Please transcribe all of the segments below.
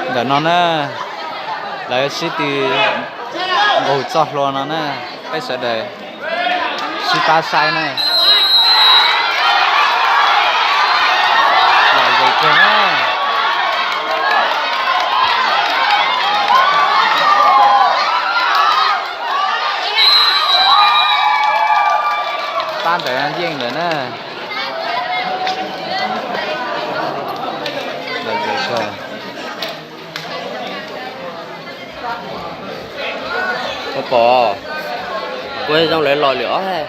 Ntawm no na, lawv sib tw nqus txoj hlua no na, peb sawv daws sib pab saib na. Lom zem kawg na. Pab ntawd yeej lawm na. Lom zem kawg. Koj pom, kuv zoo lawv los lwm ob hais.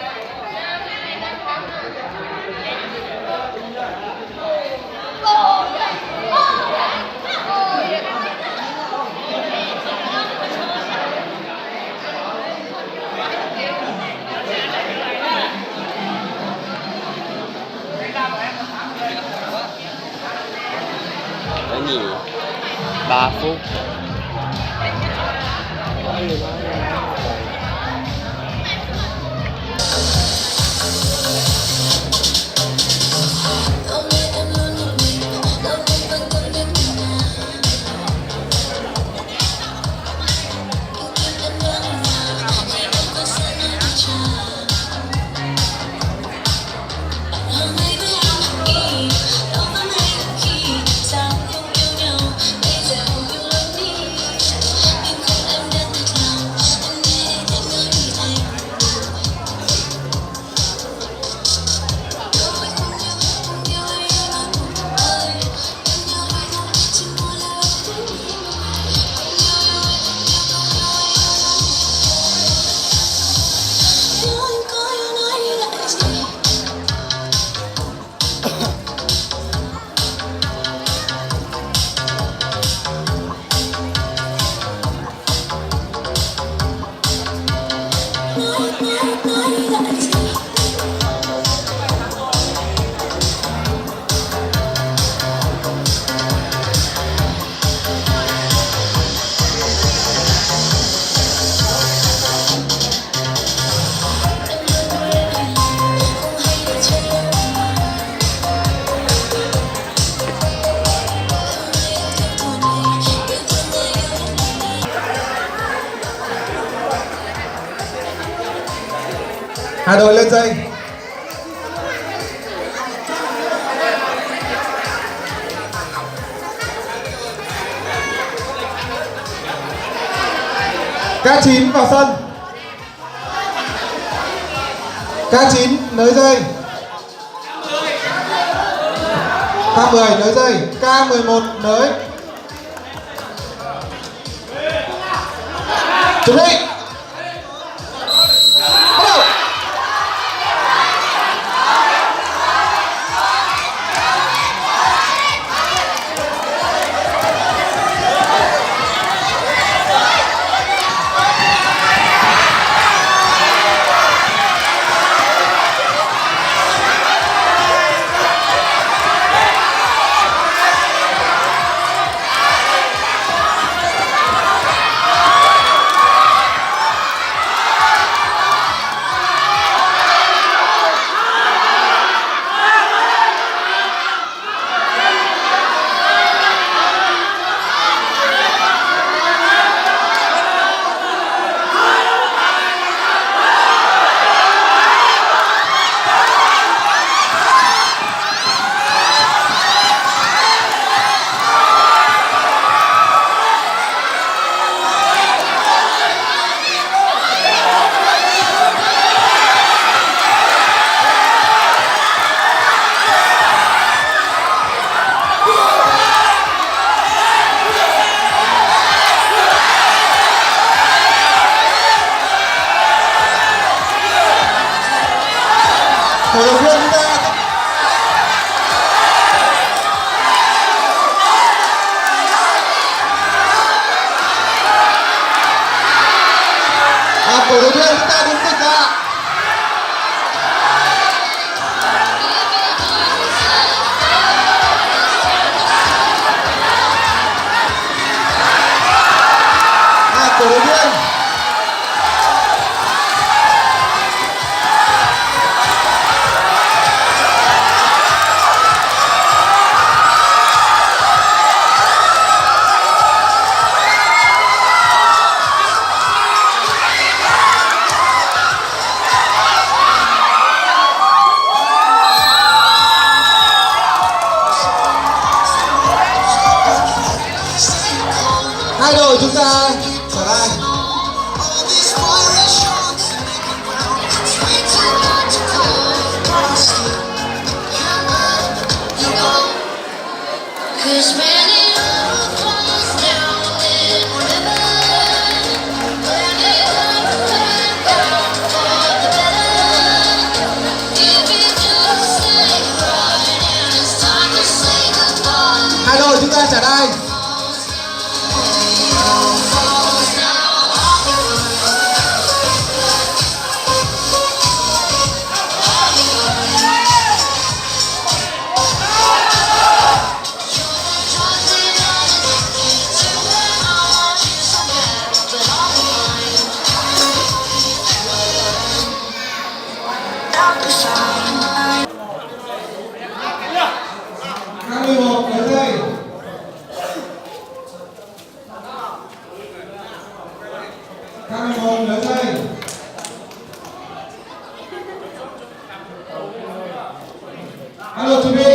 Nhì, ba phút. Hai đội lên dây. K chín vào sân. K chín nới dây. K mười nới dây. K mười một nới. Chuẩn bị. Bắt đầu. Cổ động viên chúng ta. À, cổ động viên chúng ta đúng lịch ạ. À, cổ động viên. Idol chúng ta, xả tay. Idol chúng ta, xả tay. Các mười một, nhớ tay. Các mười một, nhớ tay. Alo, chuẩn bị.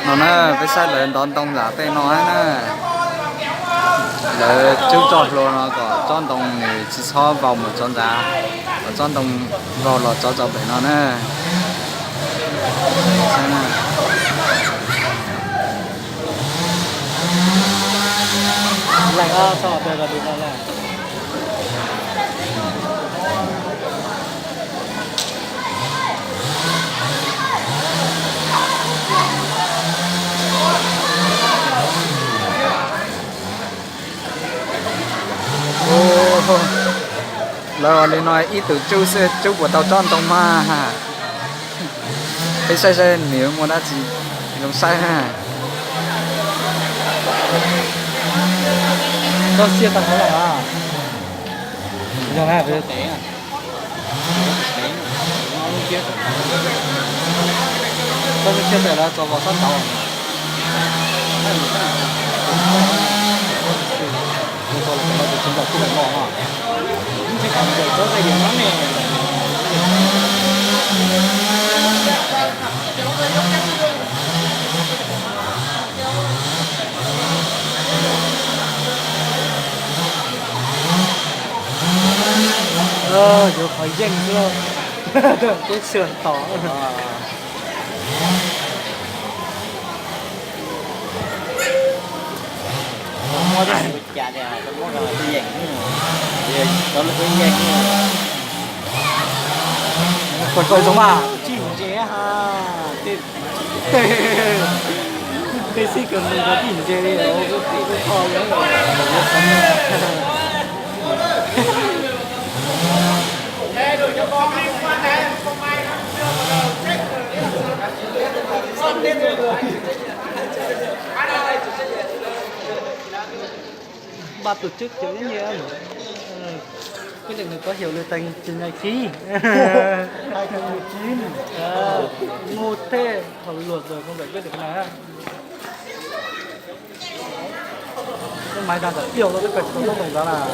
No na, peb saib lawv ntov ntoo lam tej no na. Lawv cub tsob hlua no kom tsob ntoo nws tsis txhob vau mus txog ntxa, kom tsob ntoo vau los txog txog pem no na. Lawv ua li no ib tug cub xwb cub puas tau tsob ntoo mas. Peb saib saib nws muaj dab tsi zoo saib na. Tsob xiab tag hauv lawm. Yog na, tsob xiab tag lawm, tso vos sab nraud. Yuav qhov yeej xwb, tub xyuas tom. Muab tus cas tias muab tus yeej, tus yeej. Koj zoo mas tsis ntse ha. Tej xib kawg mus tsis ntse li. Ban tổ chức kiểu như này, quyết định này có hiệu lực từ ngày ký. Hai không mười chín. Ờ, ngu thế, họ luật rồi không giải quyết được cái này á. Cái máy đang giải tiêu thôi, cái cạch tôi không phải đó là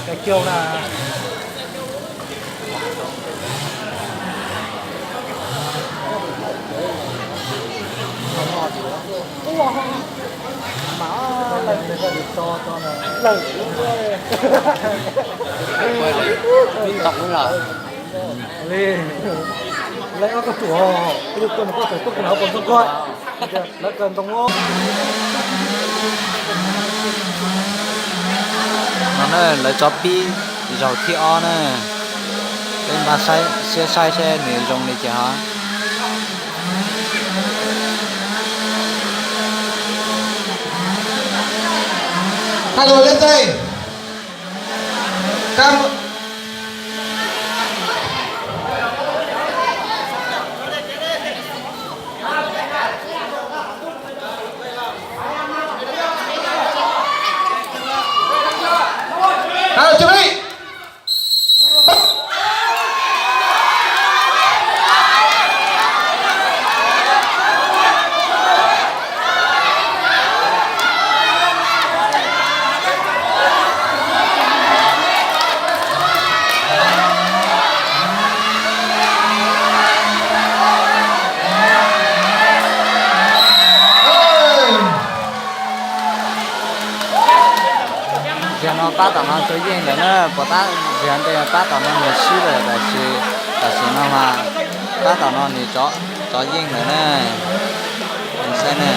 cái kêu là mà lợn này là được cho cho là lợn. Tổng là li. Lawv ob koj ruam, yus koj nws koj tawm tuaj koj nws hauv paus ntxoog koj, lawv kawg ntoo. No na, lawv tso pib zaug thib ob na. Peb npaj siab saib seb nws zoo li cas ho. Hello, lên dây. Cam. Hello, chuẩn bị. Zaum no pab tom no tso yeej lawm na, puas tab? Zaum ntej pab tom no nws swb lawm, tab sis tam sim no mas pab tom no nws tso yeej lawm na. Saib na.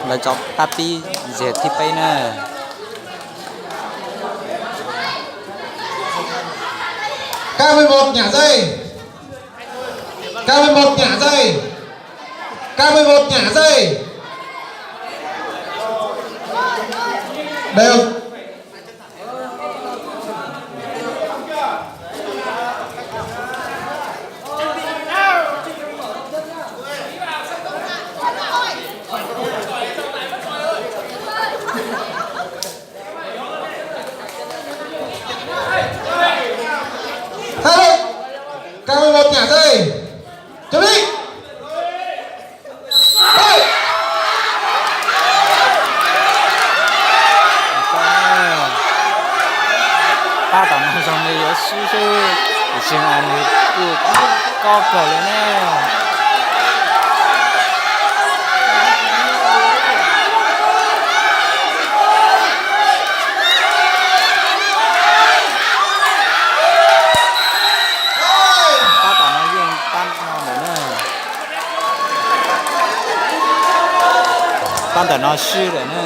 Lawv tso pab pib zaum thib peb na. K mười một nhả dây. K mười một nhả dây. K mười một nhả dây. Đều. Hai, K mười một nhả dây. Chuẩn bị. Hai. Pab tom no zoo li yuav swb xwb, tiam sis mas nws kuj kob kawg li ne. Pab tom no yeej pab no lawm na. Pab ntawm no swb lawm na.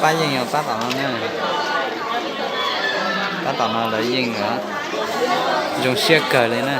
Pab yeej yog pab tom no na. Pab tom no lawv yeej lawm. Zoo siab kawg li na.